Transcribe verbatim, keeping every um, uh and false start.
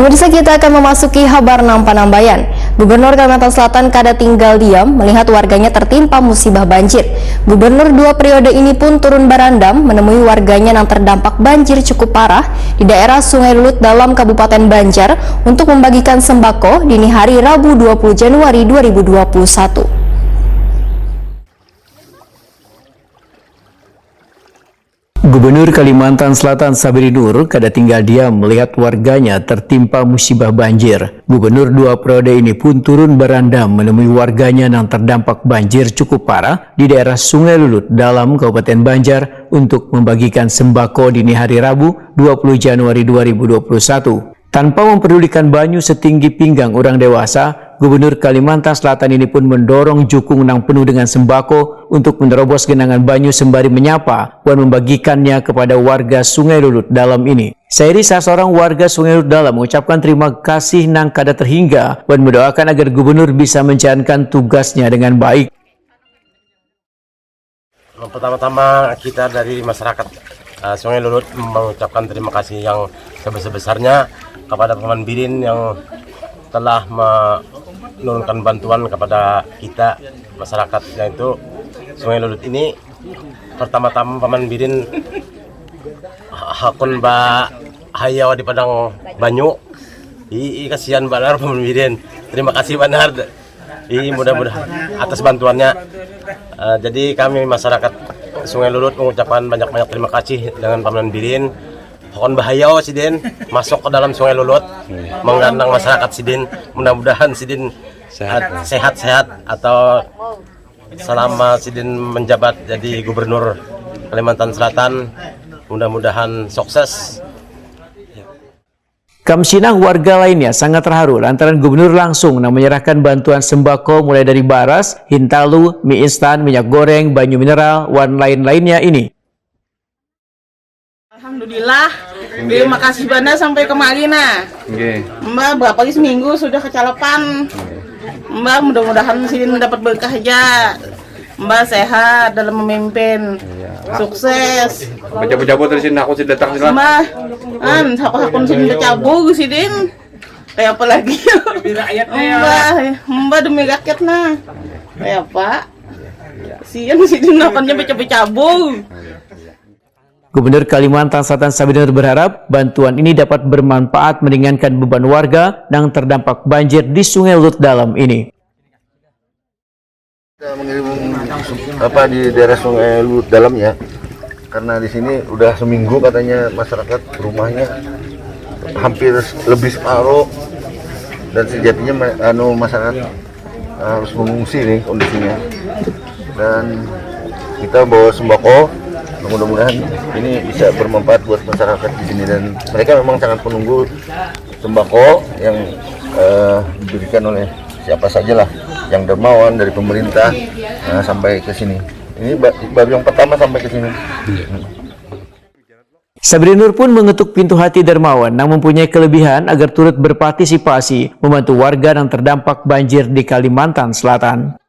Pemirsa, kita akan memasuki habar nang panambayan. Gubernur Kalimantan Selatan kada tinggal diam melihat warganya tertimpa musibah banjir. Gubernur dua periode ini pun turun barandam menemui warganya yang terdampak banjir cukup parah di daerah Sungai Lulut Dalam, Kabupaten Banjar, untuk membagikan sembako dini hari Rabu dua puluh Januari dua ribu dua puluh satu. Gubernur Kalimantan Selatan Sabri Nur kada tinggal diam melihat warganya tertimpa musibah banjir. Gubernur dua periode ini pun turun barandam menemui warganya yang terdampak banjir cukup parah di daerah Sungai Lulut Dalam, Kabupaten Banjar, untuk membagikan sembako dini hari Rabu dua puluh Januari dua ribu dua puluh satu. Tanpa memperdulikan banyu setinggi pinggang orang dewasa, Gubernur Kalimantan Selatan ini pun mendorong jukung nang penuh dengan sembako untuk menerobos genangan banyu sembari menyapa wan membagikannya kepada warga Sungai Lulut Dalam ini. Sairi, salah seorang warga Sungai Lulut Dalam mengucapkan terima kasih nang kada terhingga wan mendoakan agar gubernur bisa menjalankan tugasnya dengan baik. Pertama-tama, kita dari masyarakat, eh, Sungai Lulut mengucapkan terima kasih yang sebesar-besarnya kepada Paman Birin yang telah menurunkan bantuan kepada kita, masyarakat yang itu Sungai Lulut ini. Pertama-tama, Paman Birin ha-, hakun bahayau di padang banyu. Ih, ih, kasihan banar, Paman Birin. Terima kasih banar. Ih, mudah-mudahan atas bantuannya. Eh, jadi, kami masyarakat Sungai Lulut mengucapkan banyak-banyak terima kasih dengan Paman Birin. Hakun bahayau sidin masuk ke dalam Sungai Lulut, menggandang masyarakat sidin. Mudah-mudahan sidin sehat, sehat-sehat atau selama sidin menjabat jadi gubernur Kalimantan Selatan. Mudah-mudahan sukses. Kamsinah, warga lainnya sangat terharu lantaran gubernur langsung nang menyerahkan bantuan sembako mulai dari baras, hintalu, mie instan, minyak goreng, banyu mineral, wan lain-lainnya ini. Alhamdulillah, terima kasih bana sampai kemari nah. Nggih. Mbah, berapa lagi seminggu sudah kecalapan. Mbah, mudah-mudahan sidin dapat berkah aja. Mbah sehat dalam memimpin. Iya. Sukses. Baca-baca dari sini, aku sih datang sini lah. Mbah, an, siapa hakun sidin baca buku sidin. Kayak apa lagi? Demi rakyat, ya. Mbah, mbah demi rakyat nah. Kayak apa? Sian sidin lakonnya baca-baca buku. Gubernur Kalimantan Selatan Sabinur berharap bantuan ini dapat bermanfaat meringankan beban warga yang terdampak banjir di Sungai Lut Dalam ini. Kita mengirim apa di daerah Sungai Lut Dalam ya, karena di sini udah seminggu katanya masyarakat rumahnya hampir lebih separuh, dan sejatinya ma- anu masyarakat harus mengungsi nih kondisinya. Dan kita bawa sembako, mudah-mudahan ini bisa bermanfaat buat masyarakat di sini, dan mereka memang sangat menunggu sembako yang eh, diberikan oleh siapa saja lah, yang dermawan dari pemerintah, eh, sampai ke sini. Ini ba- baru yang pertama sampai ke sini. Sabri Nur pun mengetuk pintu hati dermawan yang mempunyai kelebihan agar turut berpartisipasi membantu warga yang terdampak banjir di Kalimantan Selatan.